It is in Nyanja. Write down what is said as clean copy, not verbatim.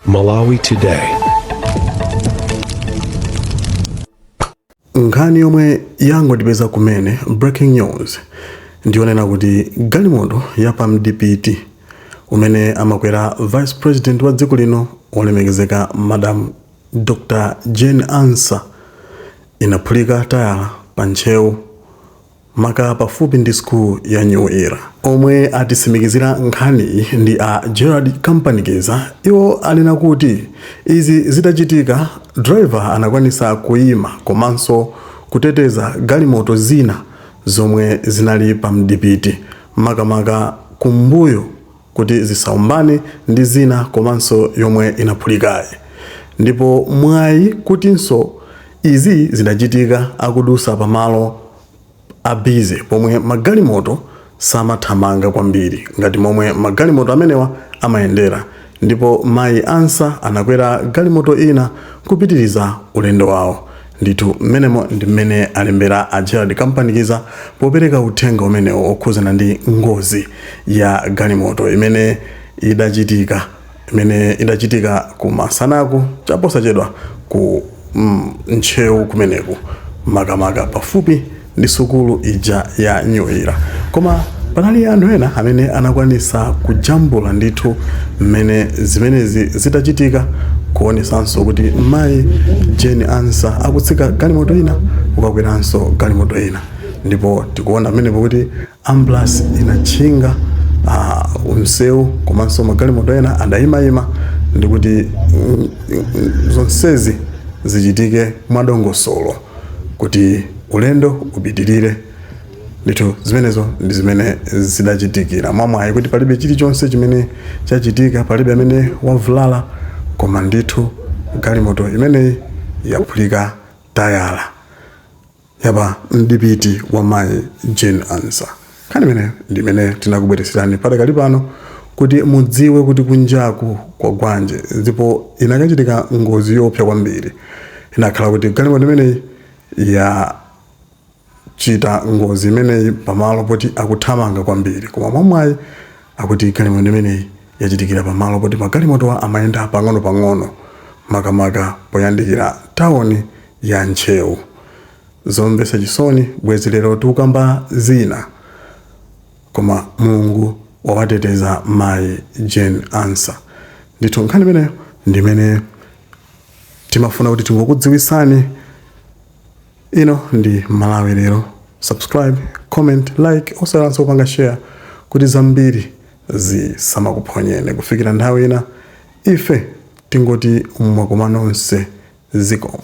Malawi Today. Nkhani yomwe yangotipeza kumene, breaking news, ndiyonena kuti galimoto ya pamdipiti umene amakwera vice president wa dziko lino wolemekezeka Madam Dr. Jane Ansah inaphulika tayala pa Ntcheu maka pafupi ndi school ya New Era. Omwe atitsimikizira nkhaniyi ndi a Gerald Kampanikiza. Iwo anena kuti izi zitachitika, driver anakwanisa kuyima komanso kuteteza galimoto zina zomwe zinali pa mdipiti makamaka kumbuyo kuti zisaombane ndi zina komanso yomwe inaphulikayi. Ndipo mwayi kutinso izi zidachitika akudusa pamalo a busy pomwe magalimoto samathamanga kwambiri ngati momwe magalimoto amenewa amayendera ndipo mayi Ansah anakwera galimoto ina kupitiriza ulendo wawo. Ndithu mmenemo ndi mmene alembera a Gerald Kampanikiza popereka uthenga umenewo okhuzana ndi ngozi ya galimoto imene idachitika kumasanaku chaposachedwa ku Ntcheu kumeneku, makamaka pafupi ndi sukulu ija ya New Era. Koma panali anthu ena amene anakwanisa kujambula ndithu mmene zimenezi zitachitika, kuonesanso kuti mayi Jane Ansah akutsika galimoto ina kukakweranso galimoto ina, ndipo tikuona pamenepo kuti ambulance inatchinga msewu komanso magalimoto ena adayimayima ndikuti zonsezi zichitike mwadongosolo kuti ulendo upitirire. Ndithu zimenezo ndi zimene zidachitikira. Mwamwayi kuti palibe chilichonse chimene chachitika, palibe amene wavulala, koma ndithu galimoto imeneyi yaphulika tayala yapa mdipiti wa mayi Jane Ansah. Nkhani imeneyo ndi imene tinakubweretserani padakali pano kuti mudziwe kuti kunjaku kwagwanji, ndipo inakachitika ngozi yoopsa kwambiri. Inakhala kuti galimoto imeneyi yachita ngozi imeneyi pamalo poti akuthamanga kwambiri, koma mwamwayi akuti galimoto imeneyi yachitikira pamalo poti magalimotowa amayenda pang'ono-pang'ono, makamaka poyandikira tawuni ya Ntcheu. Zomvetsa chisoni, bwezi lero tikukamba zina, koma Mulungu wawateteza mayi Jane Ansah. Ndithu nkhani imeneyo ndimene timafuna kuti tingokudziwisani. Ino ndi Malawi Lero. Subscribe, comment, like, osayiwalanso kupanga share kuti zambiri zisamakuphonyeni. Kufikira nthawi ina, ife tingoti mwakoma nonse, zikomo.